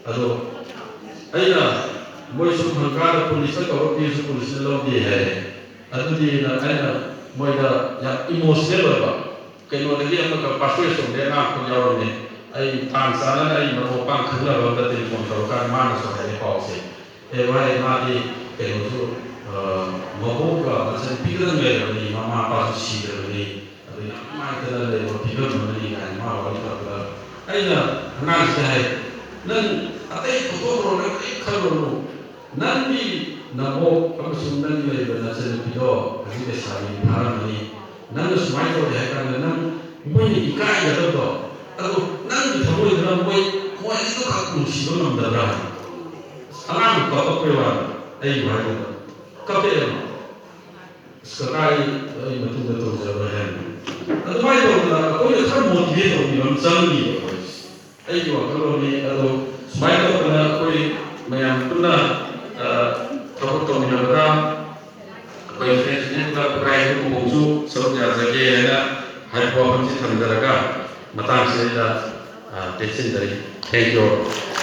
ꯑꯗꯣ ꯑꯩꯅ ꯃꯣꯏ ꯁꯨꯝ ꯍꯪꯀꯥꯟꯗ ꯄꯨꯂꯤꯁꯇ ꯀꯧꯔꯛꯀꯦꯁꯨ ꯄꯨꯂꯤꯁꯅ ꯂꯧꯗꯦ ꯍꯥꯏꯔꯦ꯫ ꯑꯗꯨꯗꯤ ꯑꯩꯅ ꯃꯣꯏꯗ ꯌꯥꯝ ꯏꯃꯣꯁꯅꯦꯜ ꯑꯣꯏꯕ, ꯀꯩꯅꯣꯗꯒꯤ ꯑꯃꯒ ꯄꯥꯁꯋꯦꯁ ꯇꯧꯗꯦ ꯑꯉꯥꯡ ꯑꯃꯈꯛ ꯌꯥꯎꯔꯝꯃꯦ꯫ ꯑꯩ ꯇꯥꯟ ꯆꯥꯅꯅ ꯑꯩ ꯃꯔꯨꯞ ꯃꯄꯥꯡ ꯈꯪꯅꯕ ꯑꯃꯗ ꯇꯦꯂꯤꯐꯣꯟ ꯇꯧꯔꯀꯥꯟꯗ ꯃꯥꯅꯁꯨ ꯍꯥꯏꯔꯛꯑꯦ ꯄꯥꯎꯁꯦ, "ꯑꯦ ꯚꯥꯏ, ꯃꯥꯗꯤ ꯀꯩꯅꯣꯁꯨ, ꯑ, ꯃꯕꯣꯛꯀ ꯃꯆꯟꯅꯨꯄꯤꯒꯗꯪ ꯂꯩꯔꯕꯅꯤ, ꯃꯃꯥ ꯃꯄꯥꯁꯨ ꯁꯤꯈ꯭ꯔꯕꯅꯤ, ꯑꯗꯨ ꯌꯥꯝ ꯅꯨꯡꯉꯥꯏꯇꯅ ꯂꯩꯕ ꯐꯤꯕꯝ ꯑꯃꯅꯤ" ꯀꯥꯏꯅ ꯃꯥ ꯋꯥꯔꯤ ꯇꯧꯔꯛꯄꯗ, ꯑꯩꯅ ꯑꯉꯥꯡꯁꯤꯗ ꯍꯥꯏ, "ꯅꯪ ꯑꯇꯩ ꯄꯨꯊꯣꯛꯈ꯭ꯔꯣ, ꯅꯪ ꯀꯔꯤꯝ ꯈꯜꯂꯨꯔꯅꯨ, ꯅꯪꯒꯤ ꯅꯕꯣꯛ ꯑꯃꯁꯨꯡ ꯅꯪꯒꯤ ꯂꯩꯔꯤꯕ ꯅꯆꯟꯅꯨꯄꯤꯗꯣ ꯍꯧꯖꯤꯛ ꯂꯩꯁꯥꯕꯤ ꯐꯥꯔꯝꯃꯅꯤ, ꯅꯪꯅ ꯁꯨꯃꯥꯏꯅ ꯇꯧꯔꯦ ꯍꯥꯏ ꯀꯥꯟꯗ ꯅꯪ ꯃꯣꯏꯅ ꯏꯀꯥꯏꯒꯗꯕꯗꯣ, ꯑꯗꯣ ꯅꯪꯒꯤ ꯊꯃꯣꯏꯗꯨꯅ ꯃꯣꯏ, ꯃꯣꯏ ꯑꯅꯤꯗꯨꯈꯛ ꯅꯨꯡꯁꯤꯕ ꯉꯝꯗꯕ꯭ꯔꯥ?" ꯑꯉꯥꯡꯗꯨ ꯀꯞꯄꯛꯄꯩ ꯋꯥꯅꯤ, ꯑꯩꯒꯤ ꯋꯥꯍꯩꯗꯨꯗ ꯀꯞꯄꯛꯑꯦꯕ꯫ "ꯑꯁ ꯀꯀꯥ, ꯑꯩ, ꯑꯩ ꯃꯇꯨꯡꯗ ꯇꯧꯖꯔꯣꯏ" ꯍꯥꯏꯔꯝꯃꯤ꯫ ꯑꯗꯨꯃꯥꯏꯅ ꯇꯧꯗꯅ ꯑꯩꯈꯣꯏꯅ ꯈꯔ ꯃꯣꯇꯤꯚꯦꯠ ꯇꯧꯕꯤꯕ ꯑꯃ ꯆꯪꯉꯤꯕ ꯑꯩꯈꯣꯏꯁꯦ꯫ ꯑꯩꯒꯤ ꯋꯥꯈꯜꯂꯣꯟꯅꯤ꯫ ꯑꯗꯣ ꯁꯨꯃꯥꯏꯅ ꯇꯧꯗꯅ ꯑꯩꯈꯣꯏ ꯃꯌꯥꯝ ꯄꯨꯟꯅ, ꯑ, ꯊꯕꯛ ꯇꯧꯃꯤꯟꯅꯕꯗ ꯑꯩꯈꯣꯏ ꯐ꯭ꯔꯦꯟꯁ ꯌꯨꯅꯤꯌꯟ ꯀ꯭ꯂꯕ ꯈꯨꯔꯥꯏ ꯈꯨꯟꯕꯨꯡꯁꯨ ꯁꯔꯨꯛ ꯌꯥꯖꯒꯦ ꯍꯥꯏꯅ ꯍꯥꯏꯕ ꯋꯥꯐꯝꯁꯤ ꯊꯝꯖꯔꯒ ꯃꯇꯥꯡꯁꯤꯗ, ꯑ, ꯇꯦꯟꯁꯤꯟꯖꯔꯤ꯫ Thank you all.